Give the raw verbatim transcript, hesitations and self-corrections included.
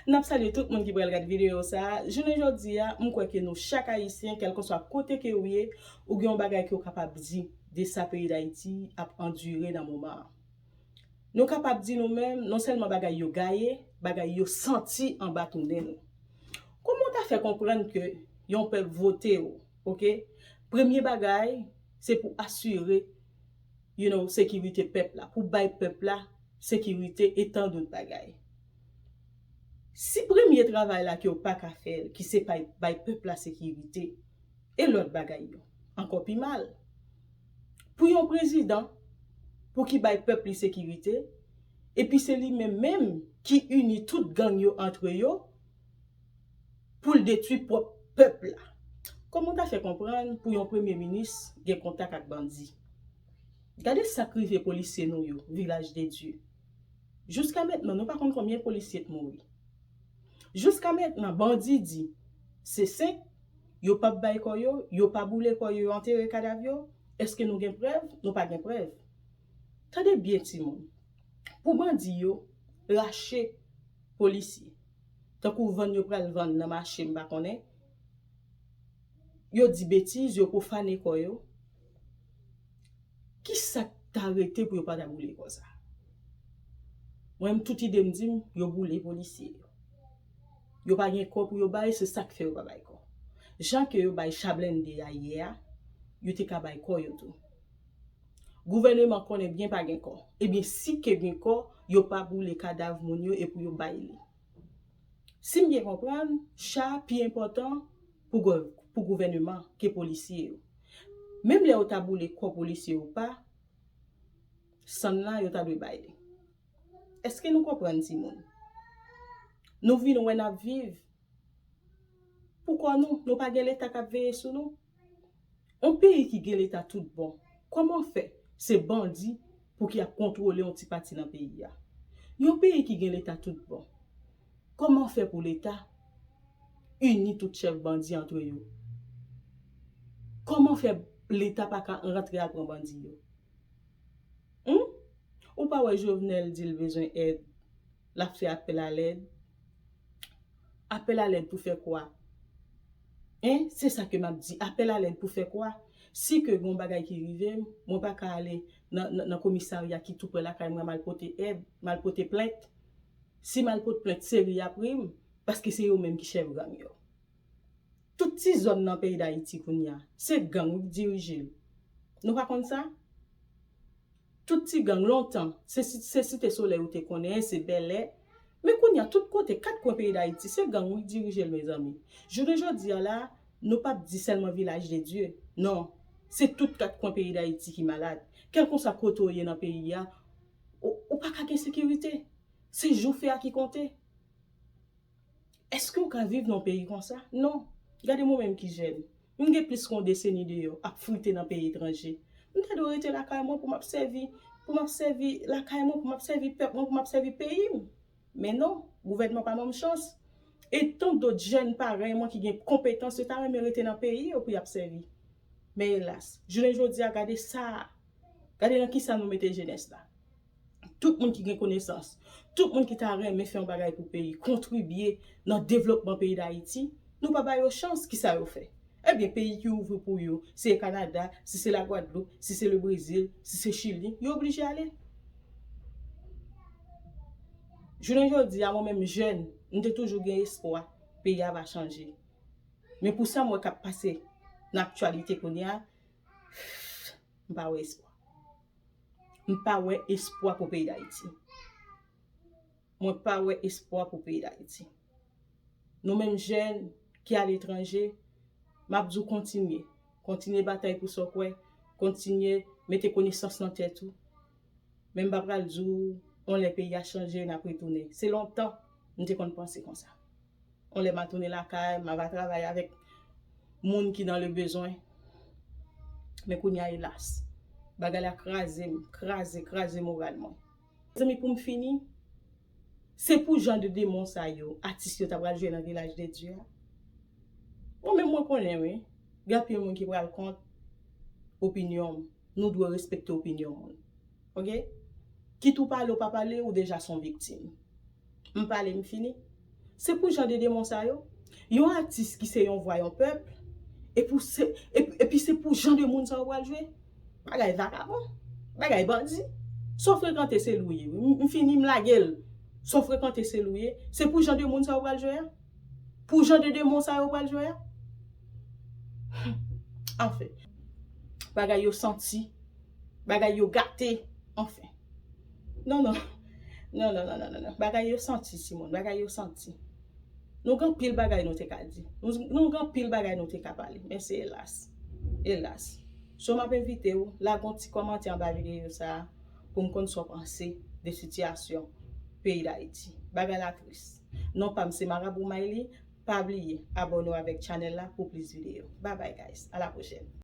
N ap salye tout moun ki pral gade videyo sa a. Jounen jodi a, m kwè ke nou chak Ayisyen, kèlkeswa kote ke ou ye, ou gen yon bagay ke w kapab di de sa peyi Dayiti ap andire nan moman an. Nou kapab di nou menm, non sèlman bagay yo gaye, bagay yo santi anba tounen nou. Kòman w ta fè konprann ke yon pèp vote w, oke? Premye bagay, se pou asire, you know, sekirite pèp la, pou bay pèp la sekirite e tan dòt bagay. Si premye travay la ke w pa ka fè l, ki se bay, bay pèp la sekirite, e lòt bagay yo, ankò pi mal. Pou yon prezidan, pou ki bay pèp li sekirite, epi se li menm menm ki ini tout gang yo antre yo, pou l detwi pwòp pèp la. Kòman w ta fè konprann pou yon premye minis gen kontak ak bandi? Gade sa k rive polisye nou yo, Vilaj de Dye. Jiska mentnan, nou pa konn konbyen polisye t mouri. Jiska mentnan, bandi di, se senk, yo p ap bay kò yo, yo pa boule kò yo, yo antere kadav yo. Èske nou gen prèv? Nou pa gen prèv. Tande byen, timoun. Pou bandi yo rache polisye, tankou vann yo pral vann nan mache, m pa konnen, yo di betiz, yo pwofane kò yo. Ki sa k ta rete pou yo pa ta boule kò sa? Mwen menm, tout ide m di m, yo boule polisye yo. Yo pa gen kò pou yo bay, se sa k fè yo pa bay kò. Jan ke yo bay cha blende a yè a, yo te ka bay kò yo tou. Gouvèneman konnen byen pa gen kò. Ebyen, si ke gen kò, yo pa boule kadav moun yo e pou yo bay li. Si m byen konprann, cha a pi enpòtan pou gov-, pou gouvèneman ke polisye yo. Menm lè yo ta boule kò polisye yo pa, sann la yo ta dwe bay li. Èske nou konprann, timoun? Nou vin wè n ap viv pou kò nou, nou pa gen Leta k ap veye sou nou. Yon peyi ki gen Leta tout bon, kòman fè se bandi pou ki ap kontwole yon ti pati nan peyi a? Yon peyi ki gen Leta tout bon, kòman fè pou Leta ini tout chèf bandi antre yo? Kòman fè Leta pa ka rantre al pran bandi yo? Hum? Ou pa wè Jovenel di l bezwen èd, l ap fè apèl a lèd? Apèl a lèd pou fè kwa? Hein? Se sa ke m ap di. Apèl a lèd pou fè kwa? Si ke gon bagay ki rive m, mwen pa ka ale nan, nan, nan komisarya ki tou prè lakay mwen, m al pote èd, m al pote plent. Si m al pot plent, seri a pri m, paske se yo menm ki chèf gang yo. Tout ti zòn nan peyi Dayiti kounye a, se gang wi k dirije l. Nou pa konn sa? Tout ti gang lontan, se, si- se Site Solèy ou te konnen, se Bèlè. Men kounye a, tout kote, kat kwen peyi Dayiti, se gang wi k dirije l, mezanmi. Jounen jodi a la, nou p ap di sèlman Vilaj de Dye. Non, se tout kat kwen peyi Dayiti ki malad. Kèlkeswa kote w ye nan peyi a, ou, ou pa ka gen sekirite. Se jou fè a ki konte. Èske w ka viv nan yon peyi konsa? Non. Gade mwen menm ki jèn. M gen plis ke yon deseni deyò ap frite nan peyi etranje. M ta dwe rete lakay mwen pou m ap sèvi, pou m ap sèvi lakay mwen, pou m ap sèvi pèp mwen, pou m ap sèvi peyi m. Men non, gouvènman pa ban m chans. E tan dòt jèn parèy mwen ki gen konpetans, yo ta renmen rete nan peyi yo pou y ap sèvi. Men elas, jounen jodi a, gade sa a. Gade nan kisa nou mete jenès la. Tout moun ki gen konesans, tout moun ki ta renmen fè yon bagay pou peyi, kontribye nan devlopman peyi Dayiti, nou pa ba yo chans, kisa yo fè? Ebyen, peyi ki ouvri pou yo, se Kanada, si se Lagwadloup, si se Lebrezil, si se Chili, yo oblije ale. Jounen jodi a, mwen menm jèn, m te toujou gen espwa peyi a va chanje. Men pou sa m wè k ap pase nan aktyalite kounye a, m pa wè espwa. M pa wè espwa pou peyi Dayiti. Mwen pa wè espwa pou peyi Dayiti. Nou menm jèn ki aletranje, m ap di w kontinye. Kontinye batay pou sa w kwè. Kontinye mete konesans nan tèt ou. Men m pa pral di w, yon lè peyi a chanje, n ap retounen. Se lontan m te konn panse konsa. Yon lè m a tounen lakay, m a va travay avèk moun ki nan le bezwen. Men kounye a, elas, bagay la kraze m, kraze, kraze moral mwen. Mezanmi, pou m fini, se pou jan de demon sa yo, atis yo ta pral jwe nan Vilaj de Dye a. Mwen menm, mwen konnen, wi, gen anpil moun ki pral kont opinyon m. Nou dwe respekte opinyon moun. Oke? Kit ou pale ou pa pale, ou deja se yon viktim. M pale, m fini. Se pou jan de demon sa yo. Yon atis ki se yon vwa yon pèp, e pou se, epi, epi se pou jan de moun sa yo pral jwe. Bagay vakabon, bagay bandi. Sa w frekante se l ou ye. M, m fini m lage l. Sa w frekante se l ou ye. Se pou jan de moun sa yo pral jwe a. Pou jan de demon sa yo pral jwe a. Anfen. Bagay yo santi. Bagay yo gate. Anfen. Non, non. Non, non, non, non, non, non. Bagay yo santi, Simon. Bagay yo santi. Nou gen pil bagay nou te ka di. Nou, nou gen pil bagay nou te ka pale. Men se elas. Elas. So m ap envite w, lage yon ti kòmantè anba videyo sa a pou m konn sa w panse de sitiyasyon peyi Dayiti. Bagay la tris. Non pa m se Marabou Mayli. Pa bliye abòne w avèk chanèl la pou plis videyo. Bye bye guys. A la pwochèn.